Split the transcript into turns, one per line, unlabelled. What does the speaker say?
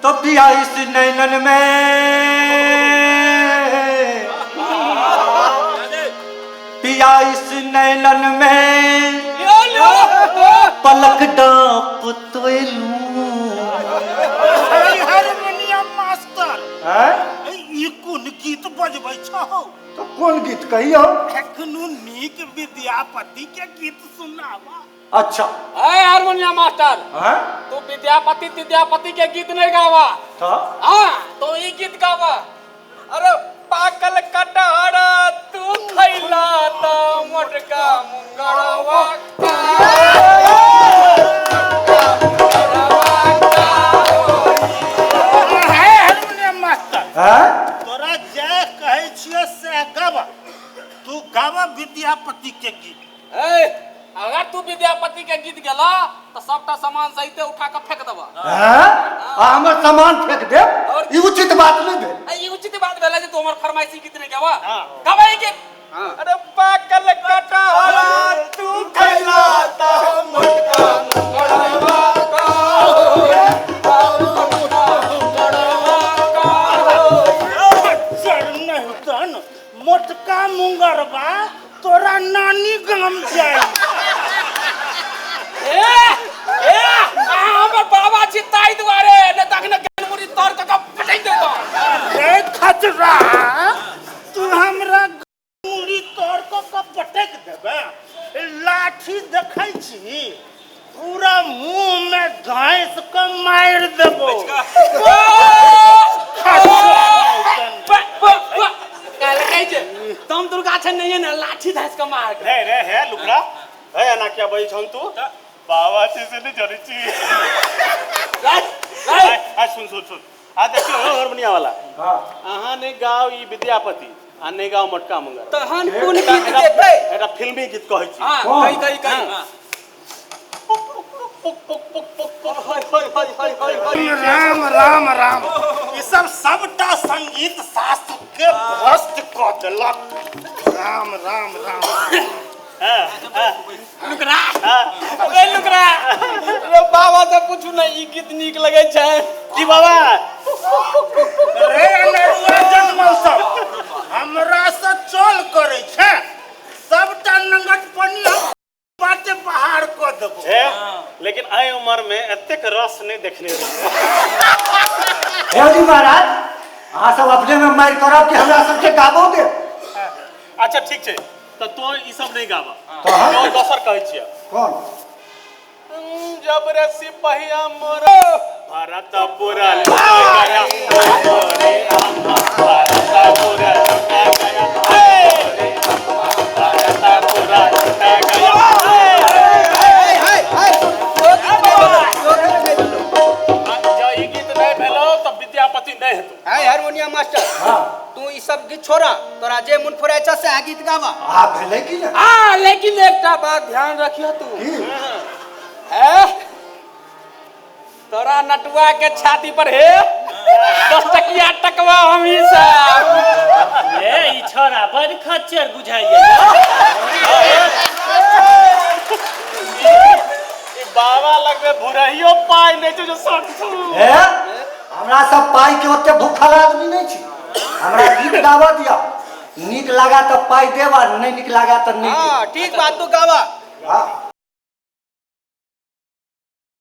तो पिया इस नैनन में, पिया इस नैनन में पलक डाप तो लूं।
हारमोनियम मास्टर,
हैं?
ई कोन गीत बजबै छहो?
तो कोन गीत कहियो?
एखनो नीक विद्यापति के गीत सुनावा।
अच्छा।
अरे हारमोनियम मास्टर,
हैं?
तू विद्यापति विद्यापति के गीत नहीं गावा।
तो
हाँ, तो ई गीत गावा। अरे पाकल कटहर तू खैला त मोटका मुंगरवा का।
हे हारमोनियम मास्टर,
हैं?
तोरा जय कहै छियो से गावा, तू गावा विद्यापति के गीत।
ए, अगर तू विद्यापति के गीत गेला तो सबटा सामान सहिते उठा के फेंक देबा।
हैं? आ हमर सामान फेंक देब?
और-
ई उचित बात नहीं भेल।
आ, ई उचित बात भेला जे तू हमर फरमाइशी गीत नहीं गावा। गावा ई गीत। अरे पाकल कटहरा तू खैला त मोटका मुंगरवा का होए, मोटका मुंगरवा का होए।
चर नहीं तन मोटका मुंगरबा तोरा नानी गाम जाई।
ए ए, अहाँ हमर बाबा छी ताहि दुआरे, नहि तखने मुड़ी तर कऽ कऽ पटकि देतौ।
रे खचरा, तू हमरा मुड़ी तोड़ कऽ कऽ पटकि देबे? लाठी देखै छी, पूरा मुंह में घास के मारि देबो।
कहलकै जे दम दुर्गा छै नहीं ने लाठी धास के मार के।
रे रे हे लुकड़ा, हे एना किया बजै छन तू? बाबा छी से नहीं जनै छी।
रे, रे।
आ सुन सुन सुन, आ देखियो हारमोनिया वाला।
हाँ।
अहाँ नहीं गाओ ई विद्यापति आ नहीं गाओ मोटका मुंगर।
तहन कोन गीत गेतै?
एकटा फिल्मी गीत कहै छी।
हाँ,
कौन?
कही कही कही। हाँ।
राम राम राम, ई सब सबटा संगीत शास्त्र के भ्रष्ट कऽ देलक। राम राम राम।
लुकरा, रे लुकरा, रे बाबा से पूछू ना ई गीत नीक लगै छै।
की बाबा?
रे अनरुआ जन्मल सब हमरा से चल करै छै, सबटा नंगटपनी हम बाटे बाहर कऽ देबो।
हे, लेकिन एहि उम्र में एतेक रस नहीं देखने रहियै।
हे जी महाराज, अहाँ सब अपने में मारि करब कि हमरा सबके गाबो देब?
अच्छा ठीक छै, तऽ तो ई सब नहीं गाबा।
तहन?
तो दोसर कहै छियै।
कौन?
जब रे सिपहिया मोर भरतपुर लुट गया, मोरे अम्मा, भरतपुर लुट गया, मोरे अम्मा, भरतपुर लुट गया। जँ ई गीत नहीं भेलो तऽ विद्यापति नहीं हेतौ।
है हारमोनियम मास्टर,
हाँ।
तू ई सब गीत छोड़ा, तोरा जे मन फुराइ छ से गीत गावा।
आ भेलै कि ने?
हाँ, लेकिन एकटा बात ध्यान रखियो तू।
की?
है तोरा नटुआ के छाती पर हे 10 टकिया टकवा हम ही सब।
ए ई छोरा बड़ खच्चर बुझाइए।
ई बाबा लगमे भुरहियो पाइ नहि छै जे सटू।
हे, हमरा सब पाइ के ओते भूखल आदमी नहीं छी। हमरा गीत गाबऽ दिअ, नीक लागा तऽ पाइ देब आ नहीं नीक लागा तऽ नहीं
हाँ
देब।
ठीक बात, तू गावा।
हाँ।